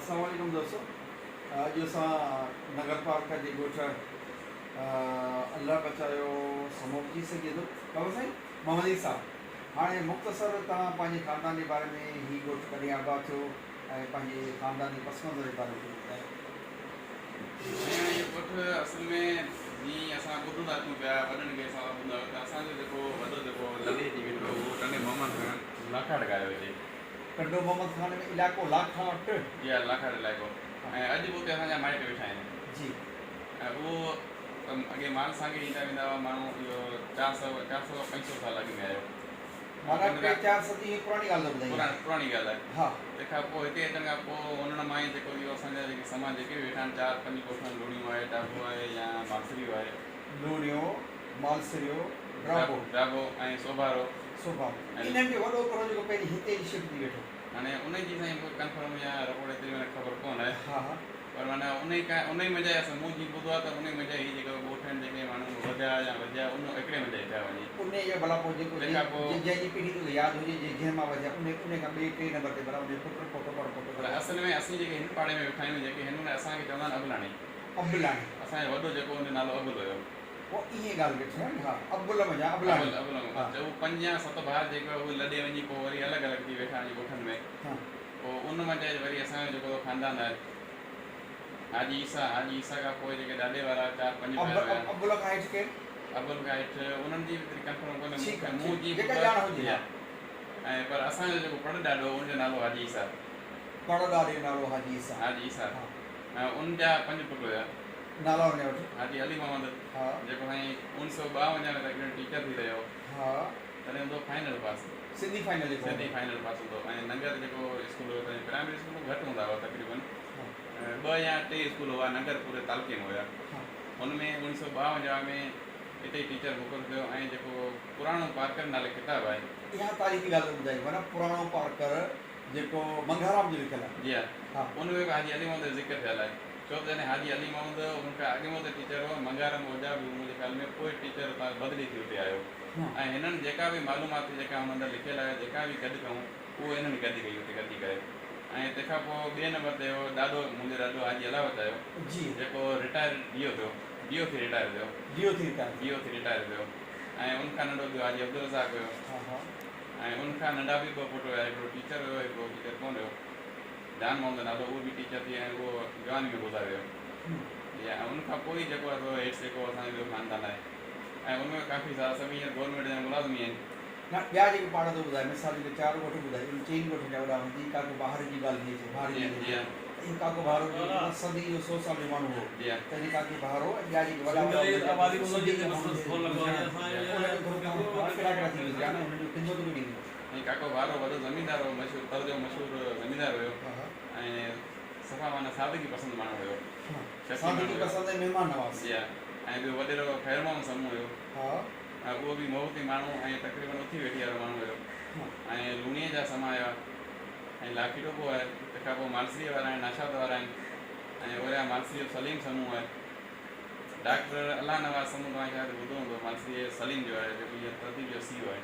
السلام عليڪم دوستو اڄ اسان نگر پارڪر جي ڳوٺ الله بچايو سمو پھچي سگھجي ٿو بابا سائين محمد علي صاحب ھاڻي مختصر توھان پنھنجي خاندان جي باري ۾ ھي ڳوٺ ڪڏھن آباد ٿيو ۽ پنھنجي خانداني پس منظر جي باري ۾ ڪجھ ٻڌايو. سائين اهو ڳوٺ اصل ۾ جيئن اسان ٻڌندا اچون پيا وڏن کي اسان ٻڌندا ته اسان جو جيڪو وڏو جيڪو لڏي اچي ويٺو اهو ٽنڊي محمد خان لاکاٽ کان آيو هجي. ٽنڊو محمد خان ۾ علائقو لاکاٽ. جي ها لاکاٽ علائقو ۽ اڄ به اتي اسان جا مائٽ ويٺا آهن. جي. ۽ اهو اڳي مال سانگي ايندا ويندا هئا ماڻهو اهو 400 400 کان 500 سال اڳ ۾ آيو. معنيٰ ٽي چار صدي هي پراڻي ڳالهه ٿو ٻڌائين. پراڻي ڳالهه آهي. ها. تنهن کان پوء هتي اچڻ کان پوء انهن مان ئي جيڪو اهو اسان جا جيڪي سما جيڪي به ويٺا آهن چار پنج ڳوٺ آهن لوڻيون آهي ڊاڀو آهي يا مالسريو آهي. لوڻيو، مالسريو، ڊاڀو. ڊاڀو ۽ سوڀارو. سوڀارو. انهن جو وڏو ڪرو جيڪو پهرين هتي ئي شفٽ ٿي ويٺو. هاڻي انهي جي سائين مون کي ڪنفرم يا رپورٽ ايتري معنيٰ خبر ڪونه آهي. ها ها. پر معنيٰ انهي کان انهي منجهه اسان مون جيئن ٻڌو آهي ته انهي منجهه هي جيڪو ڳوٺ آهن جيڪي ماڻهو وڌيا يا وڌيا ان هڪڙي منجهه ئي ٿيا وڃي. انهي جو ڀلا پوء جيڪو تنهن کان پوء. جنهن جي پيڙهي توکي ياد هجي جي جنهن مان وڌيا انهي انهي کان ٻئي ٽئين نمبر تي ڀلا انهي پٽ پوٽو پڙ پوٽو پر اصل ۾ اسين جيڪي هن پاڙي ۾ ويٺا آهيون جيڪي هن ۾ اسان کي چوندا آهن ابلاڻي. ابلاڻي. اسان جو وڏو جيڪو ان جو نالو ابل هيو. پوء ائين ڳالهه ويٺي آهي نه ها ابل منجهان ابلاڻي. ابل ابل ها. ته هو پنج يا ست ڀائر جيڪي هئا اهي لڏي وڃي پوء وري الڳ الڳ ٿي ويٺا وڃي ڳوٺن ۾. ها. پوء ان منجهه وري اسان جو جيڪو خاندان آهي. حاجي عيسيٰ، حاجي عيسيٰ کان پوء جيڪي ڏاڏي وارا چار پنج ڀائر هيا. ابل کان هيٺ ڪير؟ ابل کان هيٺ انهن جي به ايتري ڪنفرم ڪونهي مون ٺيڪ کي آهي مون ٺيڪ جيئن جيڪا ٻڌو ڄاڻ آهي هجي جي ها. ها ۽ پر اسان جو جيڪو پڙ ڏاڏو هو ان جو نالو حاجي عيسيٰ. پڙ ڏاڏي جو نالو حاجي عيسيٰ. حاجي عيسيٰ ها. ۽ ان جا پنج پٽ هيا. نالا ان جا وٺ. حاجي علي محمد ها. جيڪو سائين 1952 ۾ تقريبن ٽيچر ٿي رهيو. ها. تڏهن هوندو هو فائنل پاس. سنڌي فائنل جيڪو سنڌي فائنل پاس هوندو هو ۽ ننگر جيڪو اسڪول هيو تڏهن پرائمري اسڪول گهٽ هوندا هئا تقريبن ٻه يا ٽي اسڪول هئا ننگر پوري تعلقي ۾ هيا ان ۾ 1952 ۾ اتي ئي ٽيچر مقرر ٿيو ۽ جيڪو پراڻو پارڪر نالي ڪتاب آهي. اها تاريخي ڳالهه ٿو ٻڌائين معنيٰ پراڻو پارڪر جيڪو منگهارام جو لکيل آهي. جي ها ان ۾ به حاجي علي محمد جو ذڪر ٿيل آهي ڇو ته جڏهن حاجي علي محمد ان کان اڳ ۾ اتي ٽيچر هو منگهارام اوجا به منهنجي خيال ۾ پوء ٽيچر اتان بدلي ٿي اتي آيو. ۽ هنن جيڪا به معلومات جيڪا هن اندر لکيل آهي جيڪا به گڏ ڪيون اهو انهن گڏ ڪئي اتي گڏجي ڪري ۽ تنهن کان پوء ٻئي نمبر تي هو ڏاڏو منهنجو ڏاڏو حاجي الله بچايو جي. جيڪو رٽائر ڊي او ٿيو ڊي او ٿي رٽائر ٿيو ڊي او ٿي رٽائر ڊي او ٿي رٽائر ٿيو ۽ ان کان ننڍو ٻيو حاجي عبدالرزاق هيو ها ها. ۽ ان کان ننڍا به ٻه پٽ هيا هڪڙو ٽيچر هيو هڪڙو ٽيچر ڪونه هيو جان محمد نالو اهو به ٽيچر ٿي ۽ اهو جواني ۾ گذاري ويو جي ۽ ان کان پوء ئي جيڪو آهي سو هيٺ جيڪو اسان جو ٻيو خاندان آهي ۽ ان ۾ ڪافي سارا سڀ هينئر گورنمينٽ جا ملازم ئي آهن. نه ٻيا جيڪي پاڙا تو ٻڌايا مثال جيڪي چار ڳوٺ ٻڌائي انهن چئن ڳوٺن جا وڏا هجي ڪاڪو بهار جي ڳالهه ٿي اچي بهار جي ٿي اچي ته اهو ڪاڪو بهارو جيڪو معنيٰ صدي جو سو سال جو ماڻهو هو ته ان ڪاڪي بهارو ۽ ٻيا جيڪي وڏا وڏا هن جا سنڌي جا ماڻهو جيڪي گذريا آهن انهن جو گهرو ڪم ڪار ڪهڙا ڪهڙا ٿي گذريا آهن انهن جو خدمتون ڪهڙيون هيون. ۽ ڪاڪو بهارو وڏو زميندار هو مشهور تر جو مشهور زميندار هيو ۽ صفا معنيٰ سادگي پسند ماڻهو هيو. سادگي پسند ۽ مهمان نواز. جي ها ۽ ٻيو وڏيرو خير محمد سمون هيو. ها. ۽ اهو به محبتي ماڻهو ۽ تقريبن اٿي ويٺي وارو ماڻهو هيو. ها. ۽ لوڻيء جا سما هيا ۽ لاکي ٽوپو آهي تنهن کان پوء مالسريء وارا آهن ناشاد وارا آهن ۽ اوريا مالسريء جو سليم سمون آهي. ڊاڪٽر الله نواز سمون توهان شايد ٻڌو هوندو مالسريء جو سليم جو آهي جيڪو هينئر ترتيب جو سي او آهي.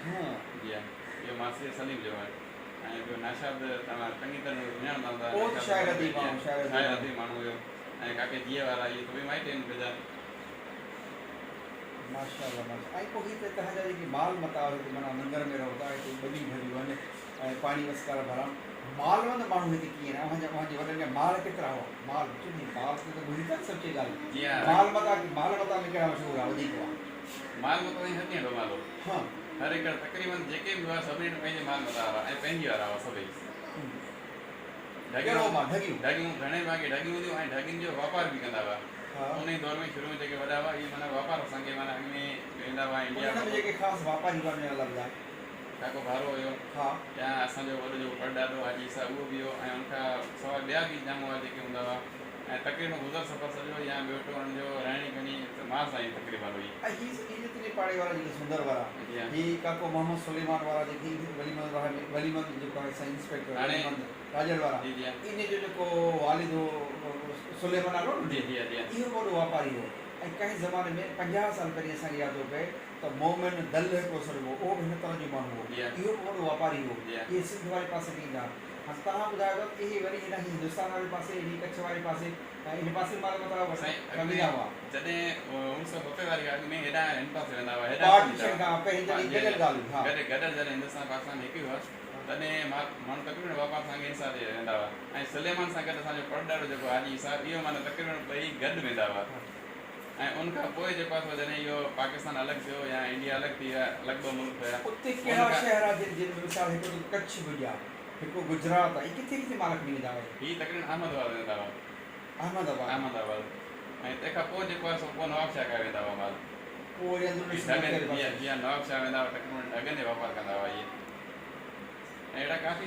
ها. جي ها اهو مالسريء سليم جو آهي. ۽ ٻيو ناشاد توهان چڱي طرح سڃاڻندا هوندا اهو ته شاعر اديب ماڻهو شاعر اديب شاعر اديب ماڻهو هيو ۽ ڪاڪي جيء وارا اهي سڀئي مائٽ آهن پنهنجا. ماشاء الله ماشاء ۽ پوء هي ته توهان جا جيڪي مال متاع هتي معنيٰ ننگر ۾ رهو ٿا هتي ٻنيون ڀريون آهن ۽ پاڻي وسڪارا ڀرا مالوند ماڻهو هتي ڪيئن آهن اوهان جا اوهان جي وڏن جا مال ڪيترا هئا مال چونڪه مال تي ته گهري ٿا نه سڀ چئي ڳالهه جي ها مال متاع مال متاع ۾ ڪهڙا مشهور هئا وڌيڪ هئا. مال متاع سائين هر ڪنهن وٽ مال هو. ها. هر هڪ تقريبن جيڪي به هئا سڀني وٽ پنهنجي مال متاع وارا ۽ پنهنجي وارا هئا سڀئي. ڪهڙو مال ڍڳيون. ڍڳيون گهڻي ڀاڱي ڍڳيون هونديون ۽ ڍڳين جو واپار به ڪندا هئا. ها. انهي دور ۾ شروع ۾ جيڪي وڏا هئا اهي معنيٰ واپار سانگي معنيٰ اڳ ۾ ويندا هئا انڊيا. انهن ۾ جيڪي خاص واپاري هئا انهن جا نالا ٻڌاء. ڪاڪو ڀارو هيو. ها. يا اسان جو وڏو جيڪو پڙڏاڏو حاجي عيسيٰ اهو به هو ۽ ان کان سواء ٻيا به جام هئا جيڪي هوندا هئا. ۽ تقريبن گذر سفر سڄو يا ٻيو ٽيو انهن جو رهڻي ڪهڻي ماء سان ئي تقريبن هئي. ۽ هي هي جتني پاڙي وارا جيڪي سندر وارا جي ها. هي ڪاڪو محمد سليمان وارا جيڪي ولي محمد وارا ۾ ولي محمد جيڪو آهي سائين انسپيڪٽر ولي هاڻي محمد راڄڙ وارا جي جي ها. ان جو جيڪو والد هو سليمان نالو هو نه جي جي ها جي ها. اهو به وڏو واپاري هو ۽ ڪنهن زماني ۾ 50 سال پهرين اسان کي ياد ٿو پئي ته مومن دل هڪڙو سڏبو هو اهو به هن طرح جو ماڻهو هو جي ها. اهو به وڏو واپاري هو جي ها. اهي سنڌ واري پاسي کان ايندا هئا. هاڻ توهان ٻڌايو ته اهي وري هن هندستان واري پاسي هي ڪڇ واري پاسي ۽ ان پاسي مال متاع سائين وٺڻ اڳ ۾ ويندا هئا. جڏهن اڻ سؤ ستر واري کان اڳ ۾ هيڏانهن هن پاسي ويندا هئا هيڏانهن ڪونه ايندا پارٽيشن هئا. کان پهرين ها جڏهن جي گڏيل جي ڳالهه هئي ها. گڏ گڏيل جڏهن هندستان پاڪستان هڪ ئي هئا تڏهن ماڻهو تقريبن واپار سان هن سان ويندا هئا ۽ سليمان سان گڏ اسان جو پڙڏاڏو جيڪو حاجي صاحب اهو معنيٰ تقريبن ٻئي گڏ ويندا هئا ۽ ان کان پوء جيڪو آهي سو جڏهن اهو پاڪستان الڳ ٿيو يا انڊيا الڳ ٿي ويا الڳ ٻه ملڪ ٿيا اتي ان ڪهڙا کان شهر آهن جن جن ۾ مثال هڪ ته ڪڇ ڀڄ آهي هڪڙو گجرات آهي اهي ڪٿي ڪٿي مال کڻي ويندا هئا؟ هي تقريبن احمد آباد ويندا هئا. احمد آباد. احمد آباد ۽ تنهن کان پوء جيڪو آهي سو پوء نواب شاهه کان ويندا هئا مال. پوء وري اندروني هي سنڌ ڍڳن ڪهڙي جي پاسي؟ جي نواب شاهه ويندا هئا تقريبن ڍڳن جو واپار ڪندا هئا اهي ۽ اهڙا ڪافي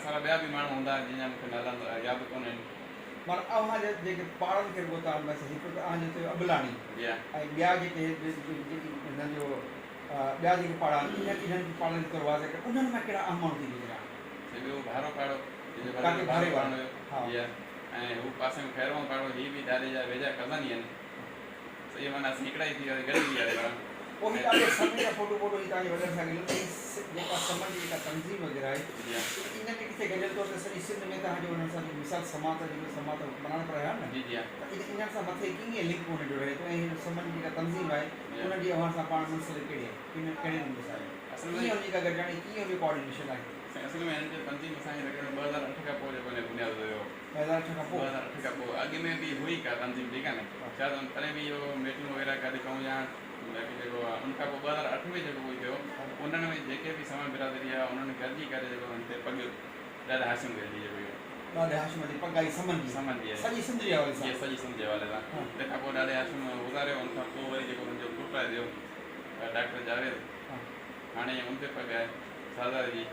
سارا ٻيا به ماڻهو هوندا جن جا مون کي نالا ياد ڪونهن. معنيٰ اوهان جا جيڪي پاڙن کي رڳو توهان بس هڪ ته اوهان جو چيو ابلاڻي جي ها. ۽ ٻيا جيڪي جيڪي هنن جو ٻيا جيڪي پاڙا آهن انهن انهن پاڙن جي طور واضح ڪريو انهن مان ڪهڙا اهم ماڻهو ٿي گذريا آهن؟ سي ٻيو ڀارو پاڙو جنهن جو ڪاڪي ڀارو ڀاري پاڙو وارو هيو ها. جي ها ۽ هو پاسي ۾ خير محمد پاڙو هي به ڏاڏي جا ويجها ڪزن ئي آهن سو اهي معنيٰ اسين هڪڙا ئي ٿي وياسين گڏ ٿي وياسين پاڻ. پوء هي ڏاڏي سمي جا فوٽو ٻوٽو هي توهان جي وڏن سان گڏيل ته هي جيڪا سمن جي جيڪا تنظيم وغيره آهي جي ها. ان ۾ ڪٿي گڏيل طور تي سڄي سنڌ ۾ توهان جو انهن سان جيڪو مثال سما ته جيڪو سما ته حڪمران پر رهيا نه جي جي ها. ته انهن سان مٿي ڪيئن لنڪ ان جو رهي ٿو ۽ هن سمن جي جيڪا تنظيم آهي جي ها. ان جي اوهان سان پاڻ منسلڪ ڪهڙي آهي ڪن ڪهڙي نموني سان آهي اصل ۾ ڪيئن ان جي ڪا گڏجاڻي ڪيئن ان جو ڪوآرڊينيشن آهي. سائين اصل ۾ هنن جي تنظيم اسان کي تقريبن 2008 کان پوء جيڪو هن جو بنياد وڌو. 2008 کان پوء. 2008 کان پوء اڳ ۾ به هئي ڪا تنظيم ٺيڪ آهي نه شايد تڏهن به اهو ميٽنگ وغيره گڏ ڪيون يا باقي جيڪو آهي ان کان پوء 2008 ۾ جيڪو ڪجهه ٿيو انهن ۾ جيڪي به سمن برادري آهي انهن گڏجي ڪري جيڪو هن تي پڳ ڏاڏا هاشم کي ڏني جيڪو اهو. ڏاڏي هاشم جي پڳ آئي سمن جي. سمن جي آئي. سڄي سنڌ جي حوالي سان. جي سڄي سنڌ جي حوالي سان. تنهن کان پوء ڏاڏي هاشم گذاريو ان کان پوء وري جيڪو هن جو پٽ آهي ٿيو ڊاڪٽر جاويد هاڻي ان تي پڳ آهي سردار جي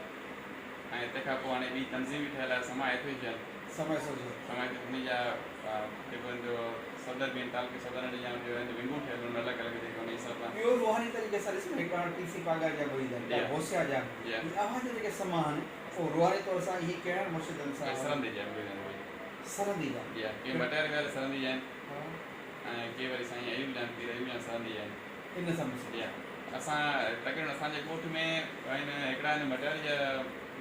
۽ تنهن کان پوء هاڻي ٻي تنظيم به ٺهيل آهي Samma association. Samma association. Samma association انهي جا جيڪو هن جو صدر به آهن تعلقي صدر آهن يا ان جو ونگون ٺهيل آهن الڳ الڳ جيڪي انهي حساب سان. ٻيو روحاني طريقي سان ڏس نه هڪ هاڻ پي سي پاڳاري جا مريد آهن ٻيا هوسيا جا آهن هي اوهان جا جيڪي سما آهن اهي روحاني طور سان اهي ڪهڙن مرشدن سان. سرندي جا مريد آهن اهي. سرندي جا. جي ها ڪي مٽياري واري سرندي جا آهن ۽ ڪي وري سائين ايوب جا آهن پير ايوب جا سرندي جا آهن. ان سان مسلم. جي ها اسان تقريبن اسان جي ڳوٺ ۾ آهن هڪڙا آهن مٽياري جا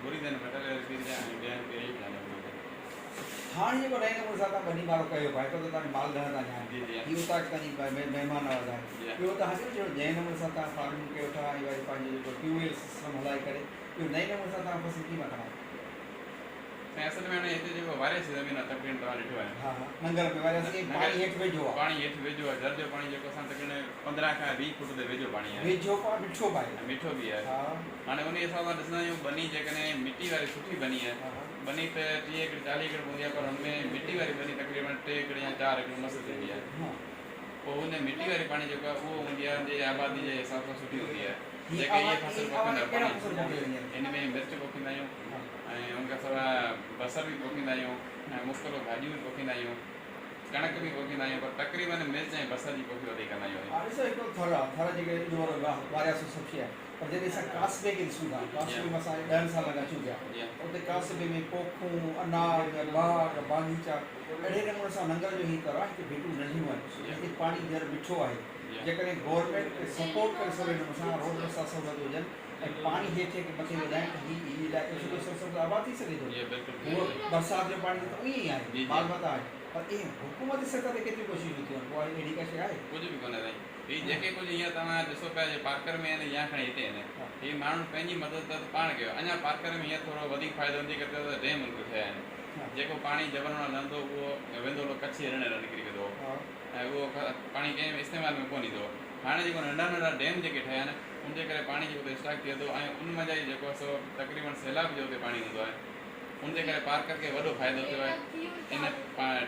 مريد آهن مٽياري واري پير جا ۽ ٻيا آهن پير ايوب جا مريد. هاڻي جيڪو نئين نموني سان توهان ٻني ٻارو ڪيو پيا هڪ ته توهان جي مال ڌڻ تان جان جي جي هي اتان توهان جي مهمان نواز آهي جي ٻيو توهان چيو جهڙو نئين نموني سان توهان فارمنگ ڪيو ٿا ۽ وري پنهنجو جيڪو ٽيوب ويل سسٽم هلائي ڪري اهو نئين نموني سان توهان فصل ڪيئن پيا کڻو. سائين اصل ۾ هاڻي هتي جيڪو وارياسي زمين آهي تقريبن توهان ڏٺو آهي. ها ها ننگر ۾ وارياسي ۽ پاڻي هيٺ ويجهو آهي. پاڻي هيٺ ويجهو آهي جر جو پاڻي جيڪو اسان تقريبن 15 کان 20 فوٽ تي ويجهو پاڻي آهي. ويجهو به آهي مٺو به آهي. ۽ مٺو به آهي. ها. هاڻي انهي حساب سان ڏسندا آهيون ٻني جيڪڏهن مٽي واري سٺي ٻني آهي ٻني ته 30 ايڪڙ 40 ايڪڙ پوندي آهي پر هن ۾ مٽي واري ٻني تقريبن 3 ايڪڙ يا 4 ايڪڙ مس ٿيندي آهي پوء انهي مٽي واري پاڻي جيڪو آهي اهو هوندي آهي ان جي آبادي جي حساب سان سٺي هوندي آهي جيڪي اهي فصل پوکيندا پاڻي ان ۾ مرچ پوکيندا آهيون ۽ ان کان سواء بصر به پوکيندا آهيون ۽ مختلف ڀاڄيون به پوکيندا آهيون ڪڻڪ به پوکيندا آهيون پر تقريبن مرچ ۽ بصر جي پوکي وڌيڪ ڪندا آهيون. ها ڏسو هڪڙو ٿر آ ٿر جيڪي ايڏو وڏو وارياسو سڀ شيء آهي پر جڏهن اسان ڪاسبي کي ڏسون ٿا ڪاسبي ۾ اسان ڏهن سالن کان اچون پيا اتي ڪاسبي ۾ پوکون اناج باغ باغيچا اهڙي نموني سان ننگر جو هي تر آ هتي ڀيٽون ننڍيون آهن هتي پاڻي جر مٺو آهي جيڪڏهن گورنمينٽ سپورٽ ڪري سولي نموني سان روڊ رستا سهولت هجن ۽ پاڻي هيٺ کي مٿي وڌائين ته هي هي علائقو سڌو سرسبز آباد ٿي سگهي ٿو. هونء برسات جو پاڻي ته ائين ئي آهي، مال متاع آهي، پر اهي حڪومتي سطح تي ڪيتريون ڪوششون ٿيون آهن، ڪو اهڙي ڪا شيء آهي؟ ڪجهه به ڪونهي سائين. هي جيڪي ڪجهه هينئر توهان ڏسو پيا جي پارڪر ۾ آهن يا کڻي هتي آهن، هي ماڻهن پنهنجي مدد تحت پاڻ ڪيو. اڃا پارڪر ۾ هينئر ٿورو وڌيڪ فائدو ان جي ڪري ٿيو ته ڊيم ان تي ٺهيا آهن. جيڪو پاڻي جبلن مان لهندو اهو ويندو هلو ڪڇ جي رڻ ڏانهن نڪري ويندو هو ۽ اهو پاڻي ڪنهن به استعمال ۾ ڪونه ايندو هو. هاڻي جيڪو ننڍا ننڍا ڊيم جيڪي ٺهيا آهن، ان جي ڪري پاڻي جيڪو اتي اسٽاڪ ٿئي ٿو ۽ ان منجهان ئي جيڪو آهي سو تقريبن سيلاب جو اتي پاڻي هوندو آهي ان جي ڪري پارڪر کي وڏو فائدو ٿيو آهي ان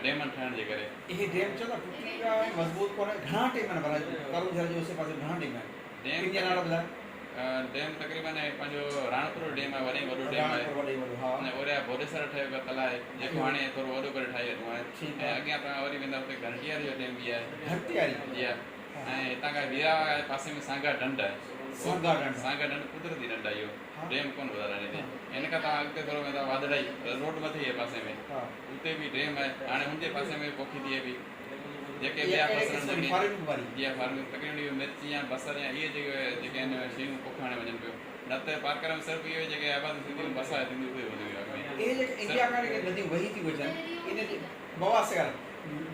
ڊيمن ٺهڻ جي ڪري. اهي ڊيم چون ٿا ٽٽي ويا ۽ مضبوط ڪونهن گهڻا ڊيم آهن ڀلا ڪارونجهر جي اوسي پاسي گهڻا ڊيم آهن ڊيم ڪن جا نالا ٻڌايو. ڊيم تقريبن هي پنهنجو راڻپور جو ڊيم آهي وڏي ۾ وڏو ڊيم آهي راڻپور وڏي ۾ وڏو ها. ۽ اوريا ڀوڏيسر ٺهيو پيو تلاء آهي جيڪو هاڻي ٿورو وڏو ڪري ٺاهي ويو آهي ۽ اڳيان توهان وري ويندا اتي گهنٽياري جو ڊيم به آهي. گهنٽياري. جي ها. ۽ هتان کان ويراواهه جي پاسي ۾ سانگا ڍنڍ آهي. سانگا ڍنڍ. سانگا ڍنڍ قدرتي ڍنڍ آهي اهو ڊيم ڪونه ٻڌايل آهي هتي. هن کان توهان اڳتي ٿورو ويندا وادڙائي روڊ مٿي ئي آهي پاسي ۾ اتي به ڊيم آهي هاڻي هن جي پاسي ۾ پوکي ٿئي پئي جيڪي ٻيا فصل آهن جيڪي جي ها فارمنگ تقريبن اهو مرچ يا بصر يا اهي جيڪي جيڪي آهن شيون پوکڻ وڃن پيو نه ته پارڪر ۾ صرف اهو جيڪي آبادي ٿينديون برسات ٿيندي اتي هونديون هيون اڳ ۾ اهي جيڪي انڊيا کان جيڪي نديون وهي ٿيون اچن ان جي بواس ڳالهه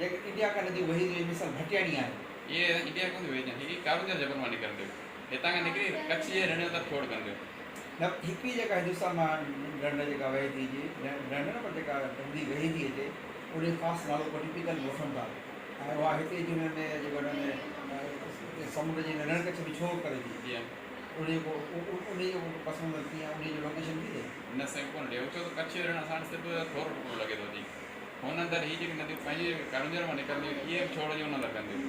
جيڪي انڊيا کان نديون وهي ٿيون مثال ڀٽياڻي آهي. اهي انڊيا کان ٿيون وهي اچن هي ڪارونجهر جبل مان نڪرنديون هتان کان نڪري ڪڇ جي رڻ اندر ڇوڙ ڪنديون. نه هڪڙي جيڪا هندستان مان ڍنڍ جيڪا وهي ٿي اچي ڍنڍ نه پر جيڪا ندي وهي ٿي اچي ان جو خاص نالو ڪو ٽپيڪل موسم ٿا ۽ اها هتي جي ان ۾ جيڪو ان ۾ سمنڊ جي رڻ ڪڇ ۾ ڇوڙ ڪري ٿي. جي ها. ان جو ڪو ان جو پس منظر ڪيئن آهي ان جو لوڪيشن ڪٿي آهي؟ نه سائين ڪونه ڏيو ڇو ته ڪڇ جو رڻ اسان وٽ صرف ٿورو ٽڪرو لڳي ٿو جي هن اندر هي جيڪي نديون پنهنجي ڪارونجهر مان نڪرنديون اهي به ڇوڙ جي ان اندر ڪنديون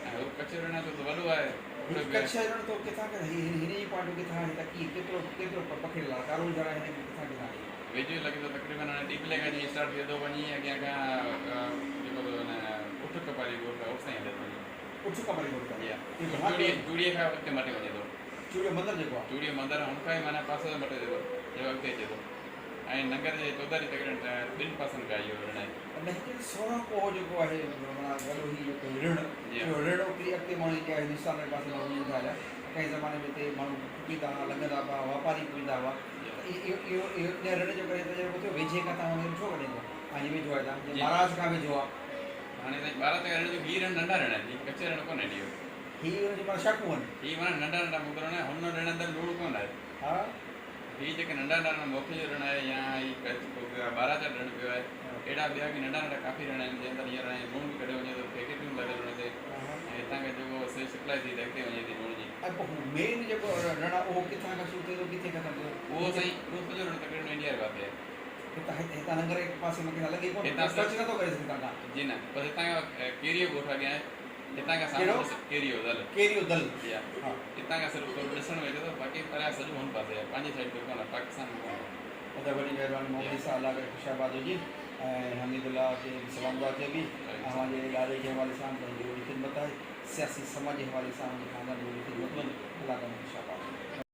۽ هو ڪڇ جو رڻ ڇو ته وڏو آهي ڪڇ جو رڻ تو ڪٿان ڪٿان هي هن جي پوائنٽ ڪٿان آهي ته ڪيئن ڪيترو ڪيترو پکڙيل آهي ڪارونجهر آهي هن کي ڪٿان ڪٿان آهي ويجهو لڳي ٿو تقريبن هاڻي ڏيپلي کان جيئن اسٽارٽ ٿئي ٿو وڃي اڳيان کان جيڪو هن اٺ ڪپاري ڳوٺ آهي اتان ئي هلي ٿو وڃي اٺ ڪپاري ڳوٺ تائين چوڙيء چوڙيء کان اڳتي مٽي وڃي ٿو. چوڙيو مندر جيڪو آهي. چوڙيو مندر هن کان ئي معنيٰ پاسو ته مٽي ٿو جيڪو اڳتي اچي ٿو ۽ ننگر جي چوڌاري تقريبن ٻن پاسن کان اهو رڻ آهي. نه هتي 16 ڪوهه جيڪو آهي معنيٰ وڏو هي جيڪو رڻ اهو رڻ اڪري اڳتي ماڻهو جيڪي هندستان واري پاسي ماڻهو وڃن ٿا هليا ڪنهن زماني ۾ هتي ماڻهو ڦٽيندا هئا لنگهندا هئا واپاري به ويندا هئا ته اهو اهو اهو ان رڻ جو ڪڏهن تجربو ٿيو ويجهي کان توهان وڃي ڏٺو ڪڏهن ڪو هان جي ويجهو آهي توهان جي مهاراج کان ويجهو آهي. هاڻي سائين 12 تي رڻ جو هي رڻ ننڍا رڻ آهن هي ڪچي رڻ ڪونهي اهو. هي ان جون معنيٰ شاخون آهن. هي معنيٰ ننڍا ننڍا مون رڻ آهي هن رڻ اندر لوڻ ڪونه آهي. ها. هي جيڪي ننڍا ننڍا رڻ موکي جو رڻ آهي يا هي ڪچ 12 چا رڻ پيو آهي اهڙا ٻيا به ننڍا ننڍا ڪافي رڻ آهن جنهن اندر هينئر هاڻي لوڻ به ڪڍيو وڃي ٿو فيڪٽريون لڳل ان تي ۽ هتان کان جيڪو سي سپلائي ٿي ته اڳتي وڃي ٿي لوڻ جي. ۽ پوء مين جيڪو رڻ آهي اهو ڪٿان کان شروع ٿئي ٿو ڪٿي ختم ٿئي ٿو؟ اهو سائين اهو سڄو رڻ تقريبن انڊيا جي پاسي آهي. هتان هتان ننگر جي پاسي ۾ ڪٿان لڳي ڪونه ٽچ نٿو ڪري سگهي هتان کان. جي نه بس هتان کان ڪيريو ڳوٺ اڳيان آهي هتان کان سامهون ڏس ڪيريو دل. ڪيريو دل جي ها هتان کان صرف ٿورو ڏسڻ ۾ اچي ٿو باقي پريان سڄو هن پاسي آهي پنهنجي سائيڊ تي ڪونه پاڪستان ۾ ڪونه. ادا وڏي مهرباني محمد عيسيٰ الله ڪري خوش آباد هجي ۽ حميد الله کي به سلام دعا چئبي اوهان جي اداري جي حوالي سان تنهنجي وڏي خدمت آهي سياسي سماجي حوالي سان اوهان جي خاندان جي وڏي خدمتون آهن الله ڪندو خوش آباد.